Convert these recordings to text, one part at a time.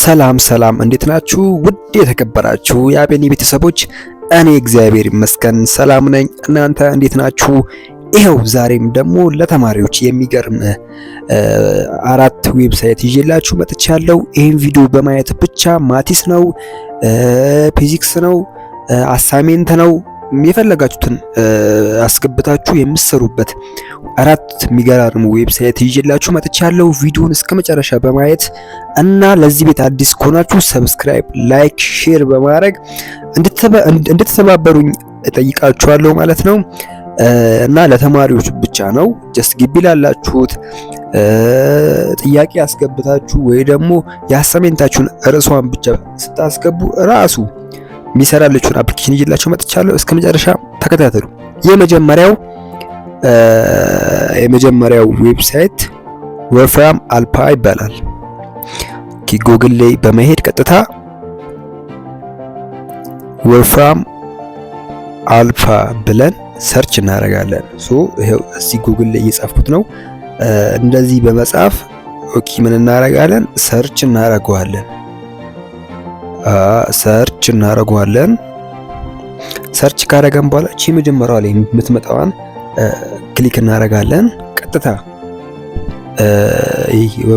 ሰላም ሰላም፣ እንዴት ናችሁ? ውድ የተከበራችሁ የአቤኒ ቤተሰቦች፣ እኔ እግዚአብሔር ይመስገን ሰላም ነኝ። እናንተ እንዴት ናችሁ? ይኸው ዛሬም ደግሞ ለተማሪዎች የሚገርም አራት website ይዤላችሁ መጥቻለሁ። ይህን ቪዲዮ በማየት ብቻ maths ነው፣ ፊዚክስ ነው፣ assignment ነው፣ የፈለጋችሁትን አስገብታችሁ የምትሰሩበት አራት የሚገራርሙ website ይዤላችሁ መጥቻለሁ። ቪዲዮን እስከ መጨረሻ በማየት እና ለዚህ ቤት አዲስ ከሆናችሁ subscribe፣ like፣ share በማድረግ እንድትተባበሩኝ እጠይቃችኋለሁ ማለት ነው። እና ለተማሪዎች ብቻ ነው። Just ግቢ ላላችሁት ጥያቄ አስገብታችሁ ወይ ደግሞ የ assignment ኣችሁን ርዕሷን ብቻ ስታስገቡ ራሱ የሚሰራላችሁን application ይዤላችሁ መጥቻለሁ። እስከ መጨረሻ ተከታተሉ። የመጀመሪያው website Wolfram Alpha ይባላል። ጉግል ላይ በመሄድ ቀጥታ Wolfram Alpha ብለን search እናደርጋለን። So ይሄው እዚህ ጉግል ላይ እየጻፍኩት ነው። እንደዚህ በመጻፍ okay ምን እናደርጋለን? Search እናደርገዋለን። Search እናደርገዋለን። Search ካደረገን በኋላ እቺ የመጀመሪያዋ ላይ የምትመጣዋን click እናደርጋለን። ቀጥታ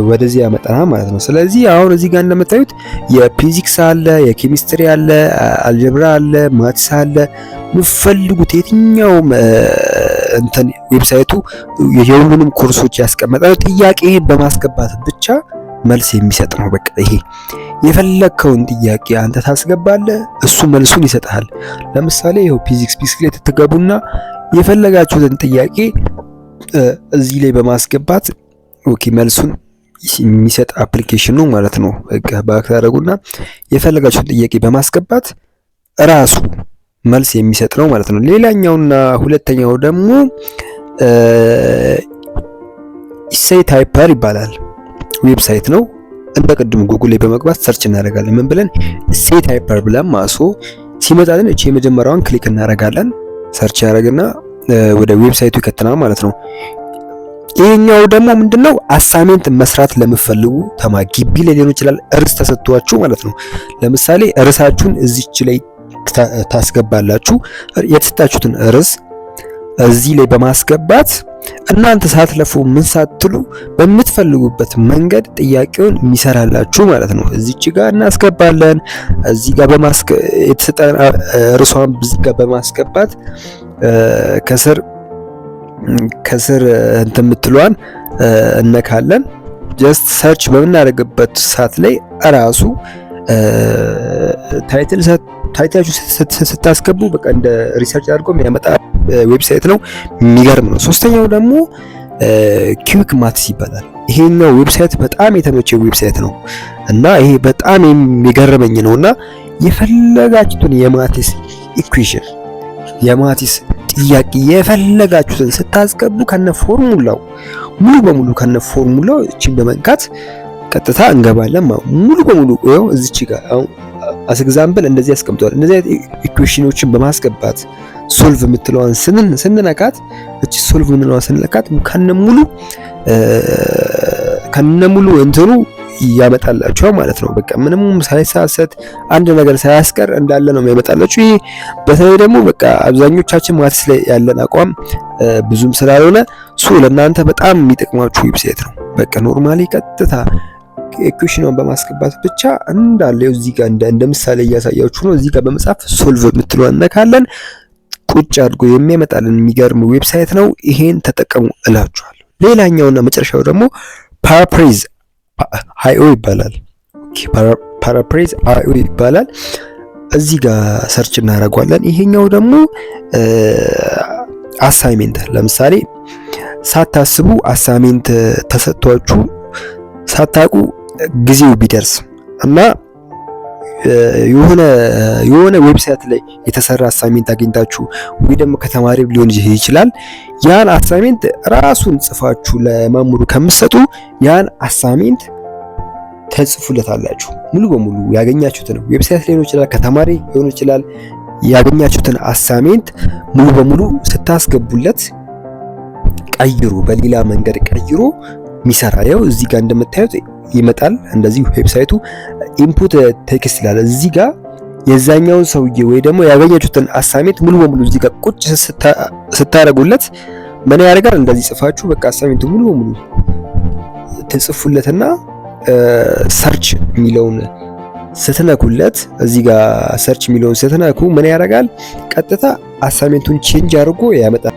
ወደዚህ ያመጣናል ማለት ነው። ስለዚህ አሁን እዚህ ጋር እንደምታዩት የፊዚክስ አለ፣ የኬሚስትሪ አለ፣ algebra አለ፣ maths አለ። የምትፈልጉት የትኛውም እንትን website ኡ የሁሉንም ኮርሶች ያስቀመጠ ነው። ጥያቄ በማስገባት ብቻ መልስ የሚሰጥ ነው። በቃ ይሄ የፈለግከውን ጥያቄ አንተ ታስገባለህ፣ እሱ መልሱን ይሰጥሃል። ለምሳሌ ይኸው ፊዚክስ ላይ ትገቡና የፈለጋችሁትን ጥያቄ እዚህ ላይ በማስገባት okay መልሱን የሚሰጥ application ነው ማለት ነው። በቃ back ታደርጉና የፈለጋችሁትን ጥያቄ በማስገባት ራሱ መልስ የሚሰጥ ነው ማለት ነው። ሌላኛውና ሁለተኛው ደግሞ Essay Typer ይባላል። Website ነው። እንደ ቅድሙ ጉግል ላይ በመግባት search እናደርጋለን። ምን ብለን? Essay Typer ብለን ማሶ ሲመጣልን እቺ የመጀመሪያዋን click እናደርጋለን። Search ያደርግና ወደ website ኡ ይከተናል ማለት ነው። ይሄኛው ደግሞ ምንድነው? Assignment መስራት ለምትፈልጉ ተማሪ ግቢ ላይ ሊሆን ይችላል፣ ርዕስ ተሰጥቷችሁ ማለት ነው። ለምሳሌ ርዕሳችሁን እዚች ላይ ታስገባላችሁ። የተሰጣችሁትን ርዕስ እዚህ ላይ በማስገባት እናንተ ሳትለፉ ምን ሳትሉ በምትፈልጉበት መንገድ ጥያቄውን የሚሰራላችሁ ማለት ነው። እዚች ጋር እናስገባለን። እዚህ ጋር የተሰጠን ርዕሷን እዚህ ጋር በማስገባት ከስር ከስር እንትን የምትለዋን እነካለን። Just search በምናደርግበት ሰዓት ላይ ራሱ title ኣችሁ ስታስገቡ በቃ እንደ research አድርጎ የሚያመጣ website ነው። የሚገርም ነው። ሶስተኛው ደግሞ Quick Maths ይባላል። ይሄኛው website በጣም የተመቸ website ነው እና ይሄ በጣም የሚገርመኝ ነው እና የፈለጋችሁትን የ maths equation፣ የ maths ጥያቄ የፈለጋችሁትን ስታስገቡ ከነ ፎርሙላው፣ ሙሉ በሙሉ ከነ ፎርሙላው እቺን በመንካት ቀጥታ እንገባለን። ሙሉ በሙሉ ይኸው እዚች ጋር አሁን as example እንደዚህ ያስቀምጠዋል። እንደዚህ አይነት equation ኖችን በማስገባት solve የምትለዋን ስንነካት፣ እቺ solve የምንለዋን ስንነካት ከነሙሉ እንትኑ ያመጣላችኋል ማለት ነው። በቃ ምንም ሳይሳሰት፣ አንድ ነገር ሳያስቀር እንዳለ ነው የሚያመጣላችሁ። ይሄ በተለይ ደግሞ በቃ አብዛኞቻችን maths ላይ ያለን አቋም ብዙም ስላልሆነ so ለእናንተ በጣም የሚጠቅማችሁ website ነው። በቃ normally ቀጥታ equation ኗን በማስገባት ብቻ እንዳለ እዚህ ጋር እንደ ምሳሌ እያሳያችሁ ነው። እዚህ ጋር በመጻፍ solve የምትለዋን እነካለን። ቁጭ አድርጎ የሚያመጣልን የሚገርም website ነው። ይሄን ተጠቀሙ እላችኋለሁ። ሌላኛውና መጨረሻው ደግሞ Paraphrase io ይባላል። Okay፣ Paraphrase io ይባላል። እዚህ ጋር search እናደርገዋለን። ይሄኛው ደግሞ assignment፣ ለምሳሌ ሳታስቡ assignment ተሰጥቷችሁ ሳታውቁ ጊዜው ቢደርስ እና የሆነ website ላይ የተሰራ assignment አግኝታችሁ ወይ ደግሞ ከተማሪ ሊሆን ይችላል። ያን assignment ራሱን ጽፋችሁ ለመምህሩ ከምትሰጡ ያን assignment ተጽፉለታላችሁ። ሙሉ በሙሉ ያገኛችሁትን፣ website ሊሆን ይችላል፣ ከተማሪ ሊሆን ይችላል። ያገኛችሁትን assignment ሙሉ በሙሉ ስታስገቡለት ቀይሮ፣ በሌላ መንገድ ቀይሮ የሚሰራ፣ ያው እዚህ ጋር እንደምታዩት ይመጣል። እንደዚህ website ኡ Input text ይላል። እዚህ ጋር የዛኛውን ሰውዬ ወይ ደግሞ ያገኛችሁትን assignment ሙሉ በሙሉ እዚህ ጋር ቁጭ ስታደርጉለት ምን ያደርጋል? እንደዚህ ጽፋችሁ በቃ assignment ኡ ሙሉ በሙሉ ትጽፉለትና search የሚለውን ስትነኩለት፣ እዚህ ጋር search የሚለውን ስትነኩ ምን ያደርጋል? ቀጥታ assignment ኡን change አድርጎ ያመጣል።